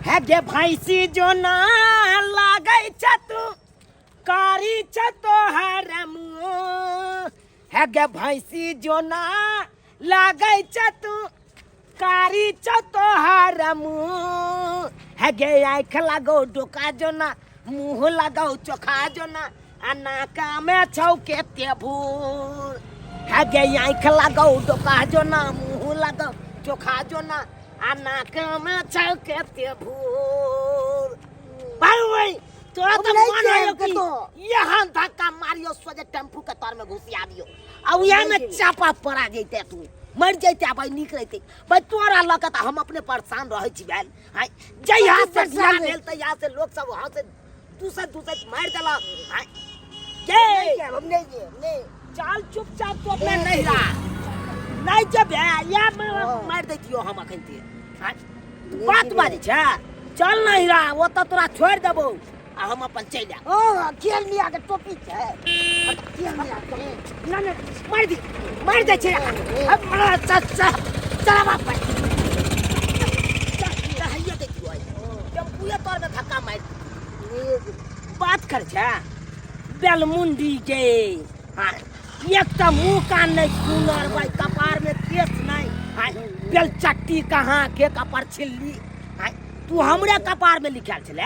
हे गे भैंसी जो ना लागै छ तू कारी छ तोहर मुँह। हे गे भैंसी जो ना लागै छ तू कारी छ तोहर मुँह। हे गे आँखि लगौ डोका जो ना मुँह लगौ चोखा जो ना आ नाका में छौ केते भूर। हे गे आँखि लगौ डोका जो ना मुँह लगौ चोखा जो ना आ नाकमे छौ केते भूर। भाई भाई तोरा तो नहीं मन जाएब होयो कि कतौ। यहाँ धक्का मारियो सोझे टेम्पू के तर में घुसिया दियो आ उहे में चापा पड़ा जैते तू मर जैते भाई निक रहते भाई। तोरा लऽ के तऽ हम अपने परेशान रहै छी भेल। आँय जहिया कथी से परेशान बियाह भेल? भेल तहिया से लोक सब वहाँ से दूसर दूसर मारि देलक। आँय के नहीं जाएब, हम नहीं जाएब, नहीं। चल चुपचाप तू अपने नहीं रहा नहीं जब या मारि दैतियो हम अखन ते। आँय, तू बात बाजै छै चल नहीं रहा वो तो तोरा छोड़ि देबौ आ हम अपन चलि आयब। हाँ, खेल मिया के टोपी छै। खेल मिया के। ना ना मारि दी मारि दै छै अब चल चल चल बाप भाई चल हैया दैतियो टेम्पुए तोर में धक्का मारि दी। बात कर छै बेलमुंडी के। हाँ एक तऽ मुँह कान नहीं सुनर भाई कपार में केस नहीं। हाँ बेल चट्टी कहाँ के कपार छिल्ली। हाँ तू हमरे कपार में लिखल छले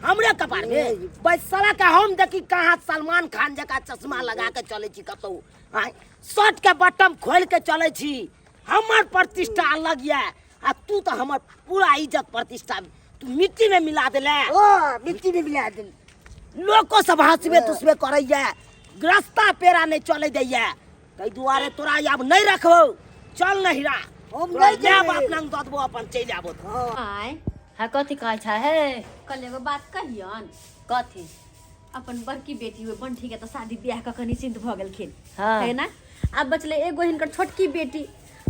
हमरे कपार में भाई साला के हम देखी कहाँ सलमान खान जकाँ चश्मा लगा के चले छी कतौ। हाँ शर्ट के बटम खोल के चले छी हमर प्रतिष्ठा अलग ये आ तू तो हमर पूरा इज्जत प्रतिष्ठा तू मिट्टी में मिला देले। ओ मिट्टी में मिला देले। लोको सब हंसबे तुसबे करैया रास्ता पेरा नहीं चले दैया ताहि दुआरे तोरा आब नहीं रखबौ चल नहीं रा हम तोरा नहीं माय जेबै। बाप लंग दऽ देबौ अपन चलि आबो तऽ। हाँ। आय हाँ कथी कहै छै हे? कल एगो बात कहियन। कथी? अपन बड़की बेटी हुए बंठी के तो शादी ब्याह कऽ के निश्चिंत भऽ गेलखिन। हाँ। है ना? आब बचलै एगो हिनकर छोटकी बेटी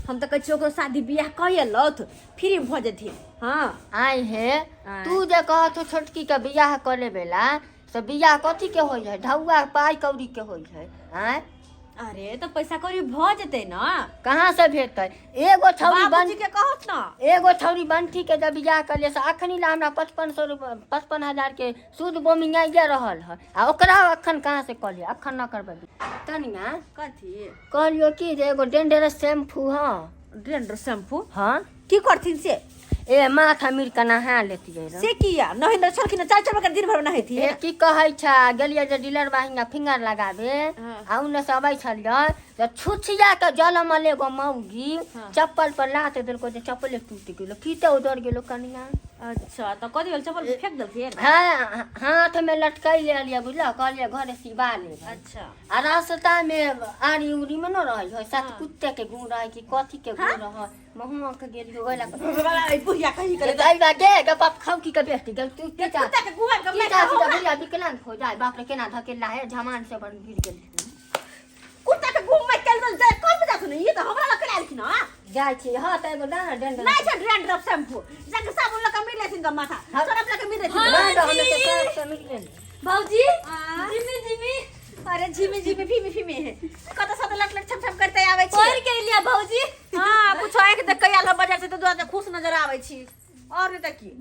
हम तऽ कहै छियै ओकरो शादी ब्याह कऽ लौथ फ्री भऽ जेथिन। हाँ आय हे आँय। तू जे कहत छोटकी के बियाह करे बेला से बियाह कथी के होइ है? ढौआ पाइ कौड़ी के होइ है। आँय अरे तो पैसा कौड़ी भऽ जेतै ना। कहाँ से भेटतै? एगो छौरी बन बाबूजी के कहत ना। एगो छौरी बंठी के जब बियाह करलियै से अखनी ला हमरा 5500 रुपया 55,000 के सूद बोमिंग आइए रहल है आ ओकरा अखन कहाँ से कहलियै अखन न करबै तनिया। कथी? कहलियो कि जे एगो डेंडर शैम्पू। हाँ डेंडर शैम्पू? हाँ की करथिन से? ए माथा मिर के नहा लेतियै रह। से किया नहेंद्र छलखिन चार चार बार दिन भर नहेथिन। ए की कहै छै गेलियै जे डीलर बाहिना फिंगर लगाबे हाँ। आ ओन्ने से अबै छलियै तऽ छुछिया के जलमल एगो मौगी हाँ। चप्पल पर लात देलको जे चप्पले टूटि गेलो फीते उधर गेलो कनिया। अच्छा तऽ कथी भेल चप्पल फेंक देलखिन? हाँ हाथ में लटकै लेलियै बुझलऽ कहलियै घरे सिबा लेबै। अच्छा आ रास्ता में आरी उरी में न रहै है सात हाँ। कुत्ते के गुण रहै कि कथी के गुण रहै महुआ के गेलियो ओहि लए बुढ़िया कही करे दाई बा गे गे बाप खाऊ की के बेटी गेल तू के कुत्ता के गुआ के की मार जा बुढ़िया विकलांग हो जाए बाप रे केना धकेला है झमान से बन गिर गेल। कुत्ता के गुम में चल जाए कोई बता सुन ये तो हमरा लग आयल ना। जाइ छी हां त एगो दाना डंडा नहीं छै डैंड्रफ शैम्पू जाके साबुन लगा मिले थिन माथा हाँ। सरफ लगा मिले थिन। हाँ, हमें तो सरफ से मिले। भौजी जिमी जिमी अरे झिमी झिमी फीमी फीमी है कत सत लट लट छम छम करते आबै छी पढ़ के लिया भौजी। हां कुछ आंख देख के आयल बाजार से तो दुआ खुश नजर आबै छी और नहीं त की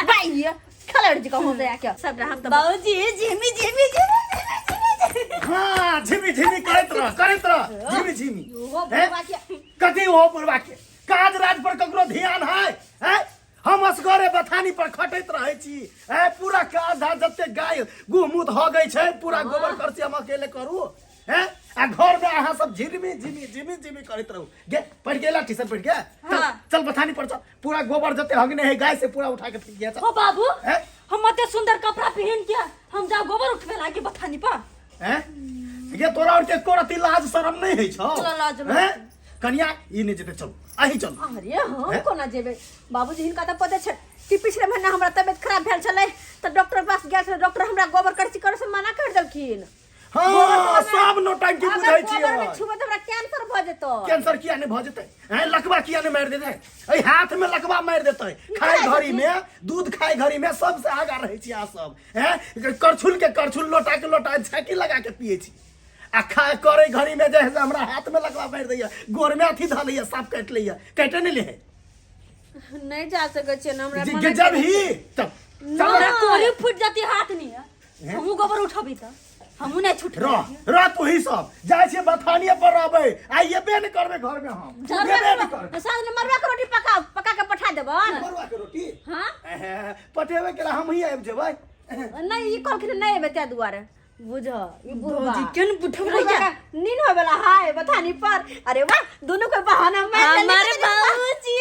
बाई खलड़ जी कहूं से आके सब हम तो भौजी झिमी झिमी झिमी झिमी। हाँ झिमी झिमी करैत रह करैत रह झिमी झिमी। ओहो बुढ़वा के कथी ओहो बुढ़वा के काज राज पर ककरो ध्यान है? हैं? हम असगरे बथानी पर खटैत रहै छी। हैं? पूरा काज धाज जते गाय गुह मुत हो गई छै पूरा गोबर करसी हम अकेले करू। हैं? आ घर में अहाँ सब झिमी झिमी झिमी झिमी करैत रहू। गे पढ़ गेला टीशन पढ़ गया चल, हाँ। चल बथानी पर चल पूरा गोबर जते हगने है गाय से पूरा उठा के फेंक दिया चल। ओ बाबू हैं? हम एते सुंदर कपड़ा पहन के हम जाओ गोबर उठबे लागे बथानी पर। हैं? ये तोरा और के एको रति लाज शरम नहीं है छौ। चल, लाज नहीं। हैं? कनिया ई नहीं जेते चल अही चल। अरे हम हैं? कोना जेबै बाबूजी हिनका तऽ पते छै कि पिछले महीना हमरा तबियत खराब भेल छलै तऽ डॉक्टर पास गेल छलै डॉक्टर हमरा गोबर करची करे से मना कर देलखिन। हाँ सब नौटंकी अगर बुझै छियै। गोबर में छुबै तऽ हमरा कैंसर भऽ जेतौ। कैंसर किया नहीं भऽ जेतै? हैं लकवा किया नहीं मारि देतै? एहि हाथ में लकवा मारि देतै। खाय घड़ी में दूध खाय घड़ी में सबसे आगा रहै छी अहाँ सब। हैं करछुल के करछुल लोटा के लोटा छाकी लगा के पिए छी। आ खा करे घड़ी में जे है से हमरा हाथ में लगवा मारि दैया, गोर में अथी धऽ लैया, साँप काटि लैया, काटि नहि लै है। नहि जा सकै छियै ने हमरा जे मना जब ही तब चल। हमरा कोरी फूट जाती हाथ नहीं है, हमहूँ गोबर उठबी तऽ हमहूँ नहीं छूट। रह रह तू ही सब, जाइ छियै बथानिए पर रहबै, आ एबे नहि करबै घर में, हम एबे नहि करबै। साँझ में मरुआ के रोटी पका पका के पठा देबन। मरुआ के रोटी? हाँ। एहे, पठेबै केला, हम ही आबि जेबै। नहि, ई कहलखिन नहि एबै, ताहि दुआरे बुझ ई बुढ़बा भौजी केन बुढ़ब बुढ़बा के नींद होय वाला हाय बथानी पर। अरे वाह, दोनों के बहाना मार लेले। हमारे बाबूजी,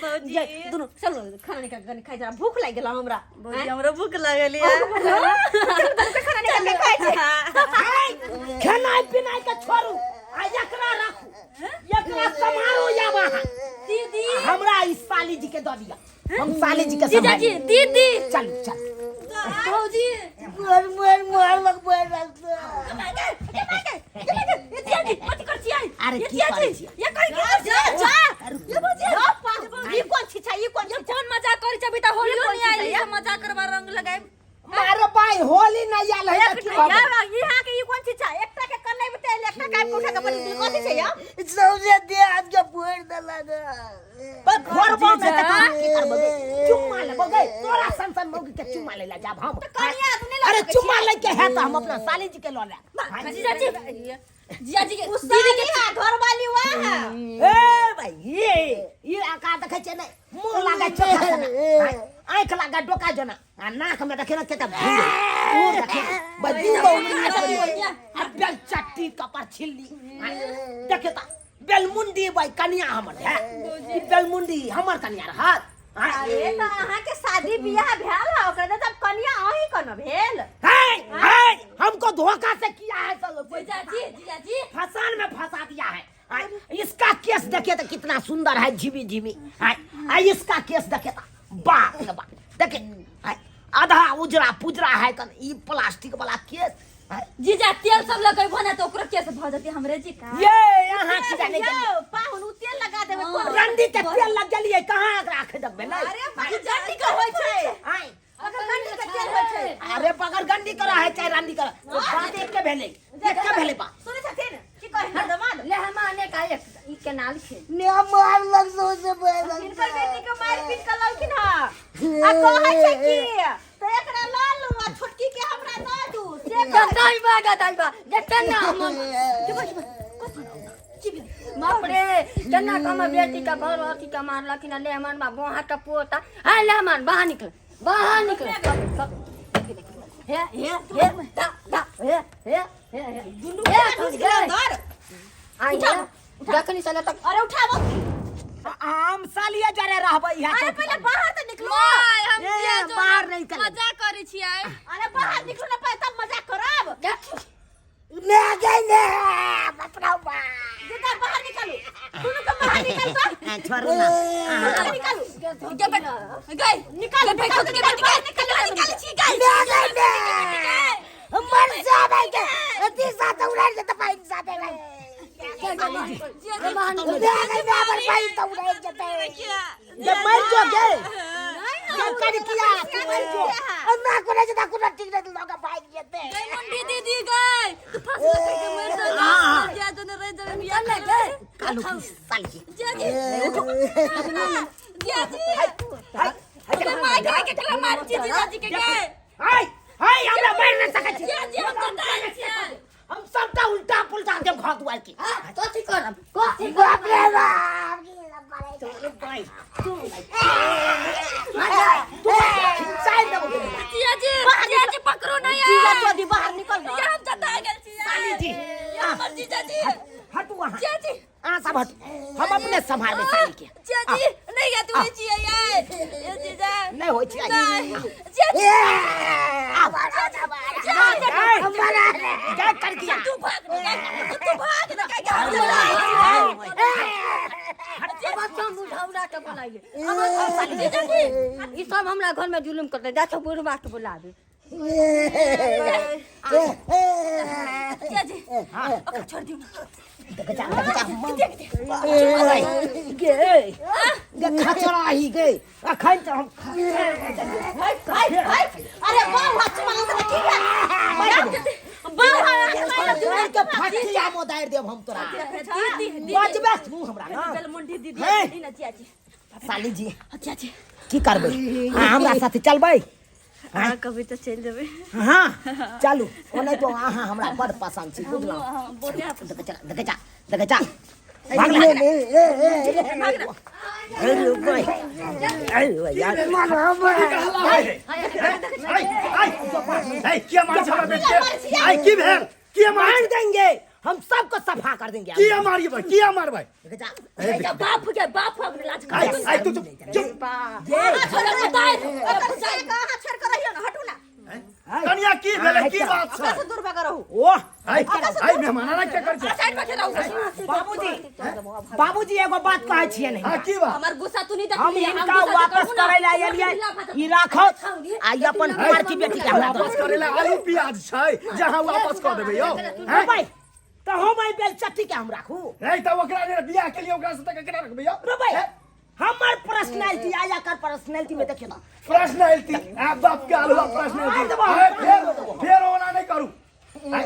भौजी। जय, दोनों चलो खाना निकाल के खाइ जरा, भूख लागि गेल हमरा। भौजी, हमरा भूख लागल ये। चलो दोनों के खाना निकाल के खाइ छै। खेनाइ पिनाइ के छोड़ू आ एकरा राखू, एकरा समारो। आब अहाँ दीदी, हमरा ई साली जी के दऽ दिअ, हम साली जी के जीजाजी। सम्हारि। दीदी। चलू चलू। भौजी। मोर मोर मोर लग बोल। अरे की करै छियै? ई कोन छिछा, ई कोन छिछा? कौन मजाक करै छै? अभी तऽ होलियो नहीं आयल, ई सब मजाक करबा रंग लगाए। मारो भाई, होली नहीं आयल है तऽ की भऽ गेल? यहाँ के ई कोन छिछा? एकटा के कन्नै बतेल, एकटा के आबि के उठा के बनी कोन छै यौ? सौसे देह हाथ के फोड़ि देलक। पर फोड़बो में तऽ तोरा की करबो गे? चुम्मा लेबो गे? तोरा सन सन मौगी के चुम्मा ले ला जाब हम? कनिया तू नहि लऽ अरे सकै चुम्मा छियै। ले के है तऽ हम अपना साली जी के लऽ लेब। जीजाजी, जीजाजी के उ दीदी के साली है, घरवाली वह है। ए भाई, ये आका देखै छै ने, मुंह लागे चोखा सना, आँख लागे डोका जना, आ नाक में देखे ने केता भूर भूर देखे भाई, दू गो उंगली में आ बेल चट्टी कपर छिल्ली देखे ता बेलमुंडी। भाई, कनिया हमर है ई, बेलमुंडी हमर कनिया रहत? अरे तऽ अहाँके शादी बियाह भेल है, ओकरा तऽ कनिया अहीं कोना भेल? है है, हमको धोखा से किया है सब। जीजाजी, जीजाजी। फसान में फंसा दिया है। आय, इसका केस देखे तो कितना सुंदर है, झिमी झिमी। आय, आय, इसका केस देखे तो बाप रे बाप, देखे आय, आधा उजरा पुजरा है कन ई प्लास्टिक वाला केस। आय, जीजा, तेल सब लगेबो ने तऽ ओकरो केस भऽ जेतै हमरे जी का। ये यहाँ की जाने के यौ पाहुन, उ तेल लगा देबै कोन? रंडी के तेल लग गेलिए, कहाँ राख देबै? नहीं। अरे गंडी के होइ छै। आय, अगर गंडी के तेल होइ छै। अरे बगर गंडी करा है चाहे रंडी करा, वो बात एक के भेले, एक के भेले बा। सुनै छथिन की कहै हर दमाद? ले हम आने का एक ई केनाल छै। ने मार लग सौसे बोल। हिनकर बेटी के मारि पीट के ललखिन हँ आ कहै छै कि तऽ एकरा लऽ लू आ छोटकी के हमरा दऽ दू, से कहै। गदाई बा, गदाई बा, देखते ना हम। बाप रे, केना कम बेटी का घर अथी का मारलखिन। ले हमर बा बोहा के पोता हाय, ले हमर बाहर निकल, बाहर निकल। हे हे हे, दा दा, हे हे हे हे, दुनू हे, के घुसि गेलै अंदर। आई हे जखनी सने तक। अरे उठाबो। हम सालिया जरे रहबै यहाँ। अरे पहिले बाहर तऽ निकलू। My, हम ए, किया जो बाहर नहीं निकलबै। मजाक करै छियै। अरे बाहर निकलू ने पहिले, तब मजाक करब। ने गई ने बाप रे बाप। जितना बाहर निकलू, दुनू के बाहर निकल तो। छोड़ू ना। बाहर निकालू। गे बेटा, गई। निकाल, निकाल, निकाल, निकाल, निकाल, निकाल, निकाल, निकाल छी गई। ने गई ने मर जा भाई के अति साथ उड़ा जते पाइन साथे भाई। ने गई ने पर पाइन तो उड़ा जते। ये मर जो गे, ये कर किया तू मर जो। ना कोना जता कोना ठीक नहीं लोग भाग जते। गई मुंडी दीदी, गई तू फंस लगे के मर जा। जिया जो ने रह जावे बियाह चल गए। कालू की साली। जिया जी, जिया जी। हाय हाय। गई मार के केकरा मार छी जीजा जी के गई? हाय हाय, हमरा मार नहीं सकै छी। जिया जी, हम तऽ छियै। हम सबटा उल्टा पुल्टा देब घर दुआर के। हां, कथी करब, कथी? बाप रे बाप। तू खिंचाई देबो। जिया जी, जिया जी, पकड़ो नहीं। जीजा यार चौधरी, बाहर निकल ना। हम जता गेल छी। साली जी। ये हमर जीजा जी। हटू वहाँ। जिया जी। अहाँ सब हटू, हम अपने सम्हारबै साली के। जिया जी, नहीं गया तू छियै यार ये जीजा। नहीं होइ छै। नहीं जिया जी। जा कर किया। तू भाग ना, तू भाग ना, क्या अब सब बुढ़ौरा के बोलाइए अब सब। ई सब हमरा घर में जुलुम करते जा छौ, बुढ़वा के बोलाबे। जिया जी, ओकरा छोड़ दियौ ना। देख जा, देख जा गे गे, खचरा ही गे, अखन तऽ हम हाय हाय, अरे वाह वाह, चुमा लगा की भेल? तोड़ के फटी आमो दायर देब हम तोरा। दीदी। बजबे तू हमरा ना। बेलमुंडी दीदी। हे। दी ना चाची। साली जी। चाची। की करबै? अहाँ हमरा साथे चलबै? हाँ, कभी तो चल जेबै। हाँ चलू, ओना तो अहाँ हमरा बड़ पसंद छी, बुझलहुँ? हाँ, बोले। देखे जा, देखे जा, देखे जा, भाग ना। अरे भाई, अरे यार। आई किया मार हमरा बेटी के? आई की भेल? किया मार? मार देंगे हम, सबको सफा कर देंगे। किया मारिए भाई, किया मारबै? देखे जा। ए, बाप के बाप अपने लाज आई आई तू चुप चुप। छोड़ा बताए। ओकर से कहाँ छोड़ कर रहियो ना, हटू ना। कनिया, की भेलै? की बात छै? ओकरा से दूर भगा रहू। ओह। आई आई मेहमान ना क्या कर छै? साइड में रहू। बाबूजी, बाबूजी, एगो बात कहै छियै नहीं? हां, की बात? हमर गुस्सा तू नहीं देख। हम इनका वापस करे ला एलियै, ई राखत आ ई अपन कुमार की बेटी के हमरा दऽ। वापस करे ला आलू प्याज छै जहां वापस कऽ देबै यौ? हैं भाई, तऽ हम एहि बेलचट्टी के हम राखू? नहीं तऽ ओकरा जे बियाह के लिए ओकरा से तऽ केकरा रखबै यौ? रे भाई, हमर पर्सनैलिटी आ एकर पर्सनैलिटी में देखियौ तऽ पर्सनैलिटी आ बाप के आलू पर्सनैलिटी। अरे फेर फेर ओना नहीं करू। आइ,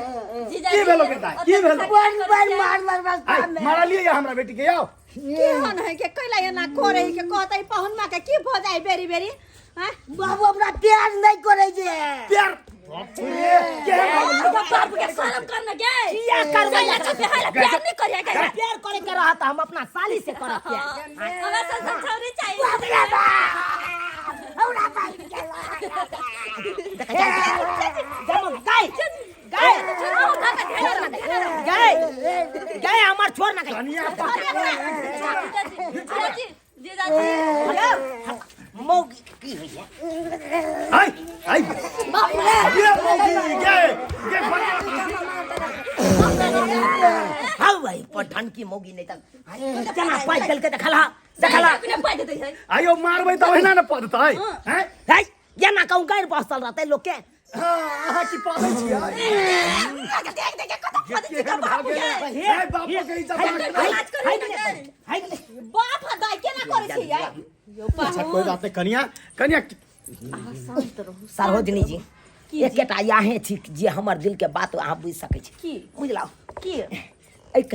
की भेलो के दाइ, की भेलो? बन बन मार मार बस। आइ मारलियै या हमरा बेटी के यौ? की होन है के कैला एना करे के कहतै पहुन माँ के की भऽ जाय बेरी बेरी? हैं बाबू हमरा प्यार नहीं करे छै। प्यार केहन भऽ गेल? बाप के शर्म करना गे। किया करबै? अच्छा प्यार प्यार नहीं करिया गे। प्यार करे के रहत हम अपना साली से करब प्यार। हमरा संग छौरी चाहिए। हमरा बाप हमरा बाप के देख जा, जा गाय गाय गाय गाय, हमर छोड़ ना गाय। कनिया। चाची, जीजाजी। मौगी की होइए? आइ आइ ये मौगी गे गे। हाँ भाई, पठान की मौगी नहीं तक जना पाइ देलकै, देखला देखला। अपने पाइ देतै है। आइयो मारबै तऽ ओहिना ने पदतै हैं? है ये ना कहूँ गैर बसल रहतै लोग के। हाँ, अहाँ की पदै छियै? देख देख के कत ये केहन भऽ गेलै? हे बाप के इज्जत राख। है बाप आ दाइ केना करै छै यार? अच्छा, कोई बात नहीं कनिया, कनिया। सरोजनी जी, एकेटा याहे छी जे हमर दिल के बात अहाँ बुझि सकै छी। की? बुझलहुँ? की? एक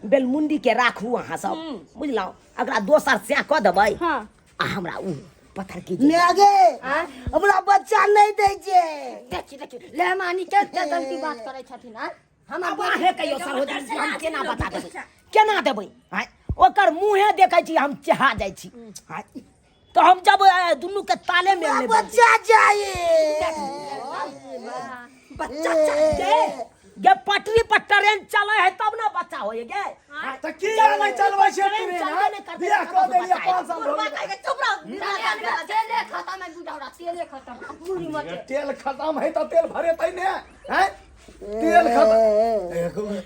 बेलमुंडी के राखू अहाँ सब, बुझलहुँ? अगरा दोसर सैं कऽ देबै। हाँ। आ हमरा उ पत्थर की जे- ने गे, हमरा बच्चा नहीं दै छै। देखी देखी, लेहमानी के गलती बात करै छथिन आ हम। आब अहें कहियौ सरोजनी जी, हम केना बता देबै, केना देबै? आँय, ओकर मुँहे देखै छी हम चेहा जाइ छी। आँय, तऽ हम जब दुनू के ताले में हमरा बच्चा चाहिए। बच्चा चाहिए। गे, पटरी पर ट्रेन चले है तब ना बच्चा होय गे। तऽ किया नहि चलबै छै ट्रेन ट्रेन? चलबे नहि करतै, बियाह कऽ तब देलियै, बच्चा 5 साल भऽ बुढ़वा गेलै। कहि के चुप रह। तेले खतम है बुढ़ौरा, तेले खतम पूरी मत। तेल खतम है तऽ तेल भरेतै ने हैं? तेल खतम।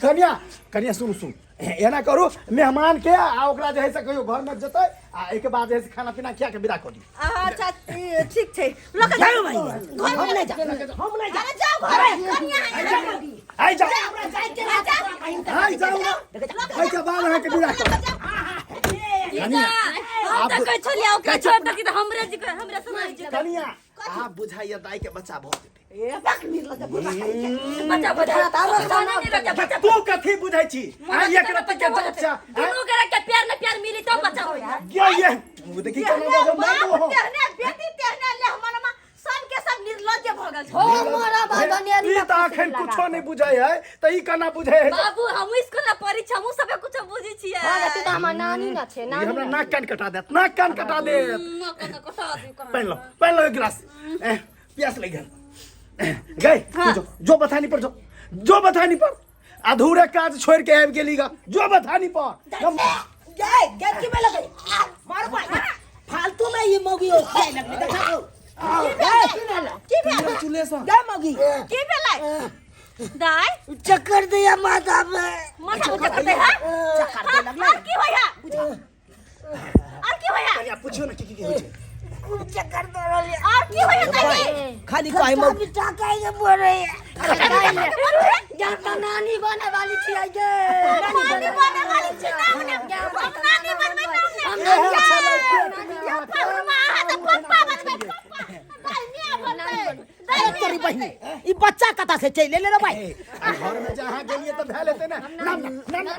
कनिया, कनिया, सुनू सुनू, एना करू, मेहमान के आ ओकरा जे है से कहियो घर में जेतै आ एहिके बाद जे है से खाना पीना खिया के विदा कऽ दियौ। अच्छा ठीक छै, लऽ के जाउ जाउ भाई, घर। हम नहीं जा, हम नहीं जा। अरे जाउ घर, कनिया है। आइ जाउ। हमरा जाय के ना जाउ। आइ जाउ ना, एहिके बाद अहाँके विदा कर। जीजा, हम तऽ कहै छलियै ओकरा छोड़ दे तऽ हमरे जी हमरे समाज जी। कनिया, आब बुझाइया दाई के बच्चा भऽ जेतै। बच्चा बच्चा नहीं रखे बच्चा। तू कथी बुझै छी? आइ एक रत्ती के बच्चा दुनू गोरा के प्यार न प्यार मिली तब बच्चा होई। ये ये देखी केना बजौ बाप मारू हो। तेहने बेटी तेहने, ले हमर सब के सब निर्लज्ज भऽ गेल छै। हो मोरा बाबा। ई तऽ अखन कुछो नहि बुझै है तऽ ई केना बुझै है? बाबू, हम स्कूल में पढ़ै छी, हमहूँ सबे कुछ बुझै छियै। हाँ, तू तऽ हमर नानी न छै। ई नानी। हमरा नाक कान कटा देत, नाक कान कटा देत। कटा। पहन लो, पहन लो एक गिलास। ए, प्यास लग गेल। गई तू जो, जो बथानी पर जो, जो बथानी पर। अधूरे काज छोड़ के आबि गेली गा, जो बथानी पर। गए गए की में लगे मारो भाई, फालतू में ये मौगी हो खाए लगले, देखा। की भेल? चूल्हे सँ। गए मौगी। की भेलै दाइ? चक्कर दिया माथा में। माथा में चक्कर दे है? चक्कर दे लगले। और की होय है, और की होय है? कनिया, पुछियो ने की की की होइ छै। खूब चक्कर दे रहल है। और की होय है दाइ? खाली कहे मौगी। मिठा खाए के बोल रहे है। जा तऽ नानी बने वाली छियै गे। नानी बने वाली छी ना, हम नानी बनबै तब ने। अच्छा। यौ पहुनमा, अहाँ तऽ पप्पा बनबै, पप्पा। दाइ, मियाँ बनबै। दाइ। तोरी बहिन। बहिनी, ई बच्चा कतऽ से चलि एलै रे भाई? ए, घर में जहाँ गेलिए तऽ भेल हेतै ने। ना ना ना ना,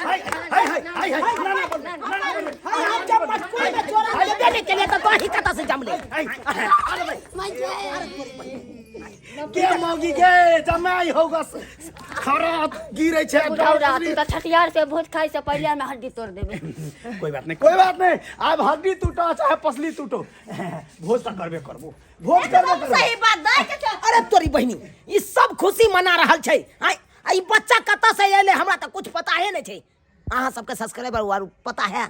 हाय हाय हाय हाय हाय, ना ना बोल, ना ना बोल। हम जब मटकुआ में चोरा लेबे नहि केलियै तऽ दही कतऽ से जमलै? अरे भाई, के मौगी के जमाई होगा, खरा गिरे छै। बुढ़ौरा, तू तऽ छठियार से भोज खाइ से पहिले हमे हड्डी तोड़ देबै। कोई बात नहीं, कोई बात नहीं। आब हड्डी टूटो चाहे पसली टूटो, भोज तऽ करबे करबो, भोज करबे करबो। सही बात दै के छै। अरे तोरी बहिनी, ई सब खुशी मना रहल छै। आय आ ई बच्चा कतऽ से एलै, हमरा तऽ कुछ पता है नहि छै। अहाँ सबके सब्सक्राइबर आर पता है?